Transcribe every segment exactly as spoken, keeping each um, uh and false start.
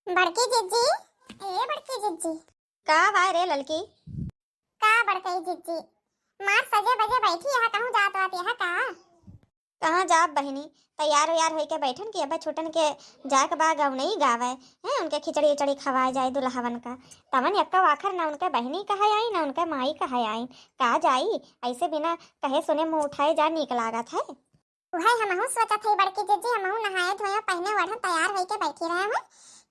बड़की जिज्जी, ए बड़की जिज्जी। का बाय रे ललकी? का बड़कई जिज्जी, मार सजे बजे बैठी है, कहूँ जात वात यह का? कहाँ जाब बहिनी, तैयार उयार होइके बैठन कि अबे छुटन के जाए के बा गौनई गावे, हैं, उनके खिचड़ी उचड़ी खवाए जाए दुल्हवन का। तवन यक्का आखर न उनके बहिनी कहे आई, न उनके माई कहे आई। का जाई, ऐसे बिना कहे सुने मुँह उठाए जा नीक लागत है। उहे हमहू सोचत हई बड़की जिज्जी, हमहू नहाए धोए पहने ओढ़न तैयार होइके बैठी रहे हुए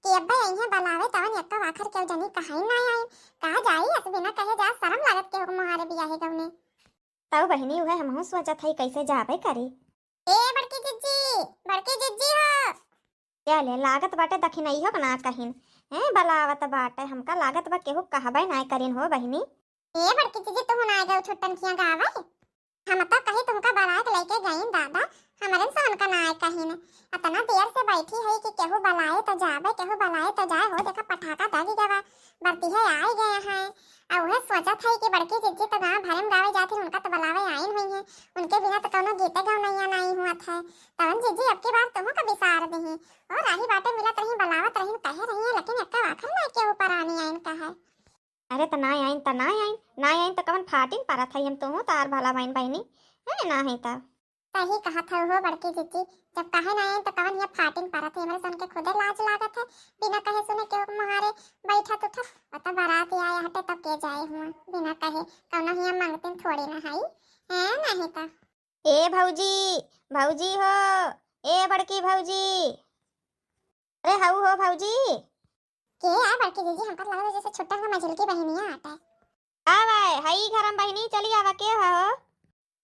कि अब्बे अइहें बलावे, तवन यक्का आखर केहू जनी कहाई ना आई। का जाई, अस बिना कहे जा, शरम लागत केहू के मुहारे बियाहे गौने। तब बहिनी, उहे हमहू सोचत हई, कैसे जाबे करी। ए बड़की जिज्जी, बड़की जिज्जी हो। ले, ले, लागत बाटे दखिनई हो ना कहिन। हैं, बलावत बाटे, हमका लागत बा केहू कहबे नाय करिन हो बहिनी। ए बड़की जिज्जी, तुहू ना गऊ छुट्टन खिया गावे? हम तो कही तुमका बलाए के लेके गईन दादा, हमरे सोन का नाय कहिन। अतना देर से बैठी है कि केहू बलाए तो जाबे, केहू बलाए तो जाए हो। देखा पटाखा दागी गवा, बरती है आई गए हैं। आ उहे सोचत है कि बड़की जिज्जी तो गाँव भरे में गावे जाती, उनका तो बलावे आइन हुई है, उनके बिना तो कौनो गीते गौनैया नाई हुआ था। तवन जिज्जी अब की बार तुहू का बिसार दही। और राही बाटे मिलत रही, बलावत रही, कहे रही है, लेकिन एक्का आखर ना केहू परानी आइन कहे। अरे त ना आइन, त ना आइन, ना आइन त कवन फाटिन परत है, हम तुहू तार भला बहिन बहिनी, है ना है त। सही कहत हऊ हो बड़की जिज्जी, जब कहे ना आइन त कवन हिया फाटिन परत है, हमरे सन के खुदे लाज लागत है, बिना कहे सुने केहू के मुहारे बैठत उठत, और त बारात आए हटे तब के जाए हुआ, बिना कहे, कौनो हिया मंगतिन थोड़ी ना हई, है ना है त। ए भौजी, भौजी हो, ए बड़की भौजी, अरे हऊ हो भौजी। के है बड़की जिज्जी, हमका तो लगत है जैसे छुट्टन का मझिलकी बहिनिया आटे। का बाय, हई घर में बहिनी, चली आवा, के हो?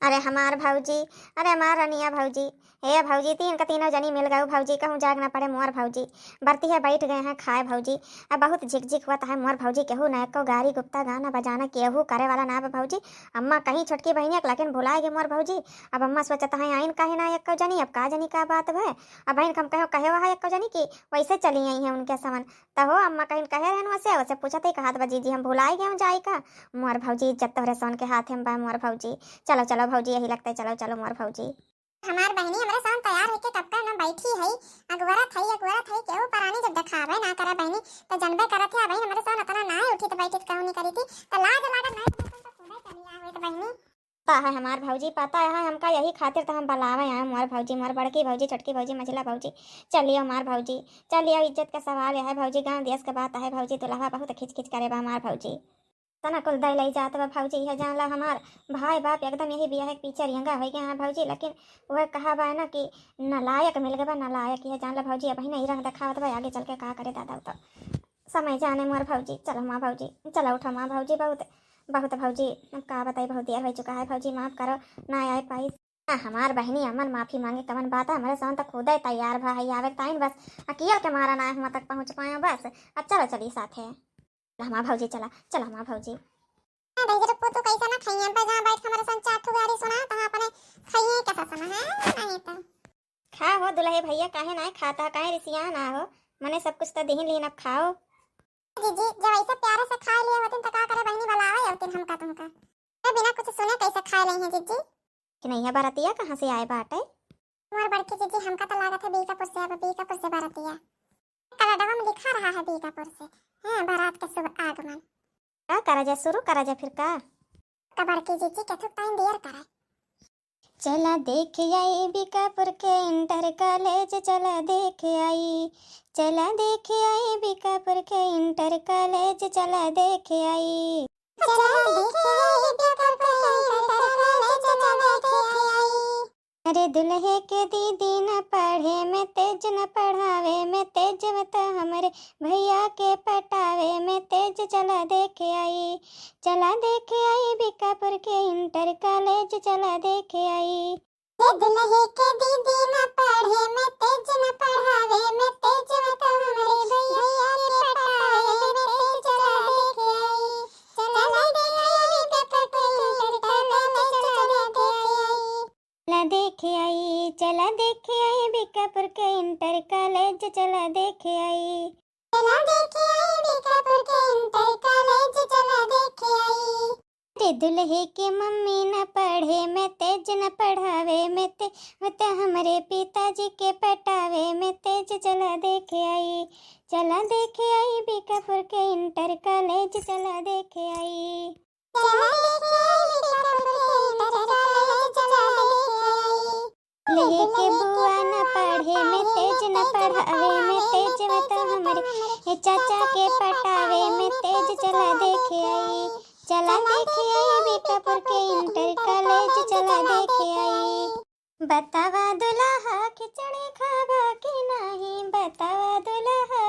अरे हमार भौजी, अरे हमार रनिया भौजी, हे भौजी, तीन का तीनों जनी मिल गऊ भौजी, कहूँ जाग ना पड़े मोर भौजी। बरती है बैठ गए हैं खाए भौजी, अब बहुत झिकझिक हुआ है मोर भौजी, केहू ना एको गारी गुप्ता गाना बजाना केहू करे वाला ना बा भौजी। अम्मा कहीं छोटकी बहिनिया के लेकिन भुलाए गए मोर भौजी। अब अम्मा सोचत है आइन काहे ना एको जनी, अब का जनी का बात भय। अब बहिन हम कहो कहे वहा एको जनी कि वैसे चली आई है उनके समन। त हो अम्मा कहिन कहे रहन वसे, वसे पूछत है, कहत बा, "जीजी, हम भुलाई गए जाई का?" मोर भौजी, इज्जत तोहरे सोन के हाथे में बा, मोर भौजी। चलो, चलो भौजी, यही लगते, चलो, चलो मोर भौजी। हमार बहिनी हमरे सोन तैयार होके कब का ना बैठी है, अगवरत है, अगवरत है, केहू परानी जब देखावे ना करे बहिनी, त जनबे करत है, बहिन हमरे सोन अतना ना उठी त बैठी त कहूँ नहीं करी थी, त लाज लागत नहीं, त खुदे चली आवत बहिनी। पता है हमार भौजी, पता है, हमका यही खातिर त हम बलावे आए मोर भौजी, मोर बड़की भौजी, छोटकी भौजी, मझिला भौजी। चलियो हमार भौजी, चलियो, इज्जत का सवाल है भौजी, गाँव देश के बात है भौजी, दुल्हवा बहुत खिच खिच करे बा हमार भौजी। तना कुल दई लई जात बा भौजी, यह जान ला हमार भाई बाप एकदम यही बियाह के पीछे रियंगा हो गया है भौजी, लेकिन वह कहा बा ना कि नालायक मिल गए बा, नालायक। यह जान ला भौजी, अब ही नहीं रंग दिखावत बा, आगे चल के का करे दादा तो। समय जाने मोर भौजी। चलो माँ भौजी, चलो उठो माँ भौजी, बहुत, बहुत भौजी, अब का बताई, बहुत देर हो चुका है भौजी, माफ करो, ना आए पाई। ना हमार बहिनी अमन माफी मांगे कवन बात है, हमरे सोन त खुदे तैयार भा है आवे ताइन, बस अकियल के मारा ना हुआ तक पहुँच पाए बस। अब चलो चली साथे। चला माँ भौजी, चला, चला माँ भौजी। हाँ, दहिजर पुतू कैसे ना खाइए, पे जहाँ बैठ के हमरे सोन चार ठो गारी सुना, तहाँ अपने खाइए कैसा सुना है, नहीं तो। खा हो दुल्हे भैया, काहे ना खाता, काहे रिसिया ना हो, मने सब कुछ तो दिहिन लीन, अब खाओ। जीजी, जब ऐसे प्यारे से खाए लिए होतिन, तो का करे बहिनी, बुलावे होतिन हमका तुमका। तो बिना कुछ सुने कैसे खाए लेई हैं जीजी? कि नहीं है बरतिया कहाँ से आए बाटे? मोर बड़की जीजी, हमका तो लागत है बीकापुर से, अब बीकापुर से बरतिया। कलडवा में लिखा रहा है बीकापुर से। हाँ, बारात के शुभ आगमन। का करा जाए, शुरू करा जाए फिर का? का बड़की जीजी, केथुक टाइम दियर करे। चला देख आई बीकापुर के इंटर कॉलेज, चला देख आई, चला देख आई बीकापुर के इंटर कॉलेज, चला देख आई। चला देख आई बीकापुर के इंटर कॉलेज, चला देख आई। अरे दुल्हे के दीदी न पढ़े में तेज, न पढ़ावे में तेज, वो तो हमरे भैया के पटावे में तेज, चला देख आई। चला देख आई बीकापुर के इंटर कॉलेज, चला देख आई। ये दुल्हे के दीदी न पढ़े में तेज, न पढ़ावे में तेज, वो तो हमरे भैया के पटावे में तेज, चला देख आई। चला देख आई बीकापुर के इंटर कॉलेज, चला देख आई। चला देख आई, चला देख आई बीकापुर के इंटर कॉलेज, चला देख आई। चला देख आई बीकापुर के इंटर कॉलेज, चला देख आई। ए दुल्हे के मम्मी न पढ़े में तेज, न पढ़ावे में तेज, वो तो हमरे पिताजी के पटावे में तेज। चला देखे आई, चला देखे आई बीकापुर के इंटर कॉलेज, चला देखे आई। चला देखे आई बीकापुर के इंटर कॉलेज, चला देखे आई। दुल्हे के बुआ न पढ़े में तेज, न पढ़ावे में तेज, वो तो हमरे ए चाचा के पटावे में तेज। चला देखे आई, चला देखे आई बीकापुर के इंटर कॉलेज, चला देखे आई। बतावा दुल्हा खिचड़ी खाबा कि नाही, बतावा दुल्हा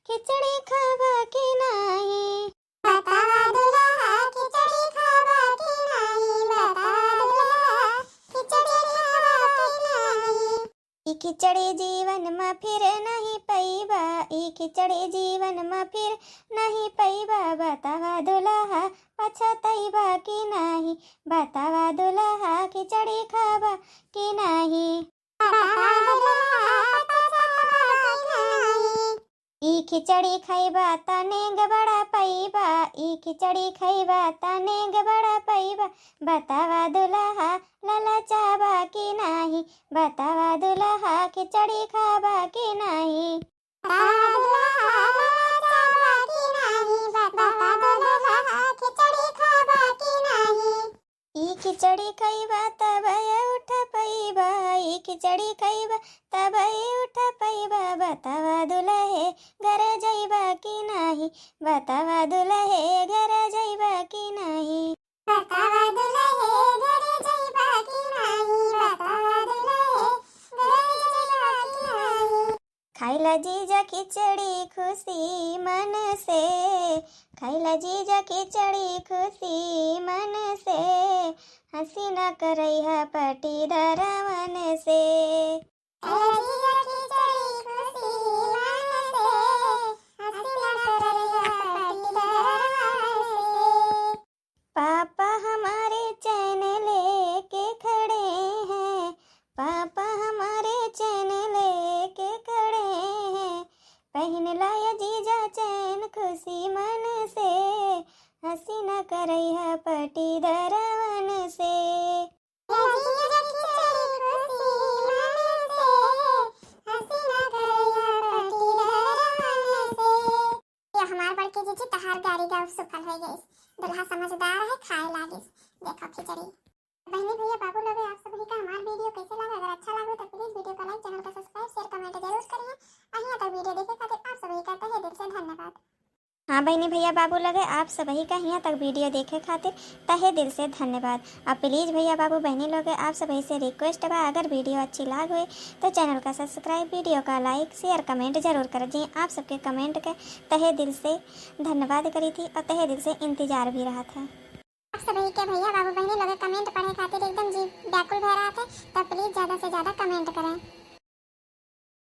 खिचड़ी खाबा कि नाही। बतावा दुल्हा खिचड़ी खाबा कि नाही, बतावा दुल्हा खिचड़ी खाबा कि नाही। ई खिचड़ी जीवन मा फिर नहीं पइबा, ई खिचड़ी जीवन मा फिर नहीं पइबा। बतावा दुल्हा पछतइबा कि नाही, बतावा दुल्हा खिचड़ी खाबा कि नाही। बतावा दुल्हा पछतइबा कि नाही। ई खिचड़ी खइबा त नेग बड़ा पइबा, ई खिचड़ी खइबा त नेग बड़ा पइबा। बतावा दुल्हा ललचाबा कि नाही, बतावा दुल्हा खिचड़ी खाबा कि नाही। बतावा दुल्हा ललचाबा कि नाही, बतावा दुल्हा खिचड़ी खाबा कि नाही। ई खिचड़ी खइबा तबे उठ पइबा, ई खिचड़ी खइबा तबे उठ पइबा। बतावा दुल्हे घर जइबा कि नाही, बतावा दुल्हे घर जइबा कि नाही। बतावा दुल्हे घर जइबा कि नाही, बतावा दुल्हे घर जइबा कि नाही। खाइला जीजा खिचड़ी खुशी मन से, खाइला जीजा खिचड़ी खुशी मन से, हँसी न करइहा पटीदरवन से। खाइला जीजा खिचड़ी खुशी मन से, हँसी न करइहा पटीदरवन से। पापा हमारे चैन लेके खड़े हैं, पापा हमारे चैन लेके खड़े हैं। पहिन लाया जीजा चैन खुशी मन से, हँसी न करइहा पटीदरवन से। जीजा खिचड़ी खुशी मन से, हँसी न करइहा पटीदरवन से। ये हमार बड़की जीजी, तहार गारी गाउब सुफल होइ गइस। दुल्हा समझदार है, खाए लागिस। देखो खिचड़ी। बहिनी भइया बाबू लोगे, आप सबही का हमार video कैसे लागे? अगर अच्छा लागे तो please video का like, channel का subscribe, share, comment जरूर करिए। आ हियाँ तक video देखे खातिर आप सबही का तहे दिल से धन्यवाद। हाँ बहिनी भइया बाबू लोगे, आप सबही का हियाँ तक video देखे खातिर तहे दिल से धन्यवाद। अब please भइया बाबू बहिनी लोगे, आप सबही से request बा, अगर video अच्छी लाग होए तो channel का subscribe, video का like, share, comment जरूर कर जी। आप सबके comment के तहे दिल से धन्यवाद करी थी और तहे दिल से इंतजार भी रहत है। आप सबही के भइया बाबू बहिनी लोग comment पढ़े खातिर एकदम जी व्याकुल भय रहत है, तो please ज्यादा से ज्यादा comment करें।